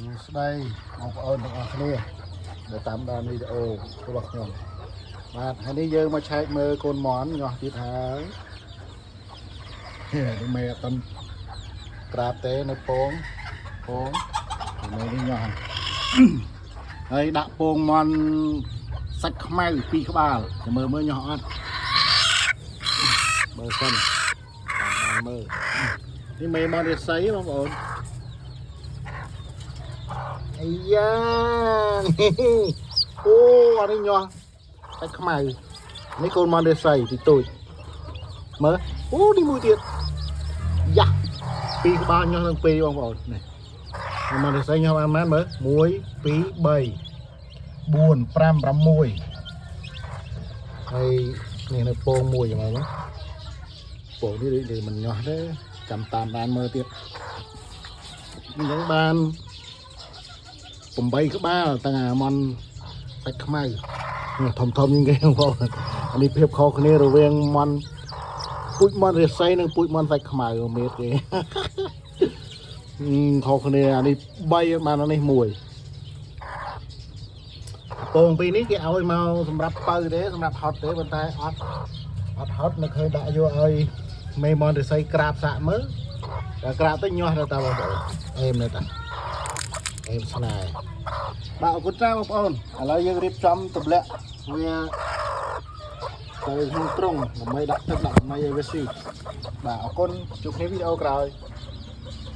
សួស្តីបងប្អូនទាំងអស់គ្នាដែលតាមដានវីដេអូរបស់ខ្ញុំបាទហើយនេះយើងមកឆែកមើលកូនមន់ញាស់ទៀតហើយហេនេះមេអត់ទាន់ក្រាបទេនៅពងពងមេនេះញាស់ហើយ ហើយដាក់ពងមន់សាច់ខ្មៅពីរក្បាលចាំមើលមើលញាស់អត់មើលសិនតាមដានមើលនេះមេមន់រាសីបងប្អូន អាយ៉ានេះអូអានេះញាស់សាច់ខ្មៅនេះកូនមន់រាសីទីទូចមើលអូនេះមួយទៀតយ៉ាពីរក្បាលញាស់ទាំងពីរបងប្អូននេះមន់រាសីញាស់បានប៉ុន្មានមើល1 2 3 4 5 6ហើយនេះនៅពងមួយយ៉ាងហ្នឹងពងនេះដូចមិនញាស់ទេចាំតាមដានមើលទៀតអញ្ចឹងបាន 8ក្បាលទាំងអាមន់សាច់ខ្មៅនេះធំធំជាងគេបងប្អូនអានេះភាពខុសគ្នារវាងមន់ពូជមន់រាសីនិងពូជមន់សាច់ខ្មៅមេតគេ ខុសគ្នាអានេះ3បានអានេះ1ពងពីរនេះគេឲ្យមកសម្រាប់បើទេសម្រាប់ហត់ទេប៉ុន្តែអត់អត់ហត់នៅឃើញដាក់យកឲ្យមេមន់រាសីក្រាបសាក់មើលតែក្រាបទៅញាស់ទៅតាបងប្អូនអេមនៅតាអេមស្នេហ៍ បាទអរគុណច្រើនបងប្អូនឥឡូវយើងរៀបចំទម្លាក់វាទៅក្នុងទ្រុងដើម្បីដាក់ទឹកដាក់ចំណីឲ្យវាស៊ីបាទអរគុណជួបគ្នាវីដេអូក្រោយ។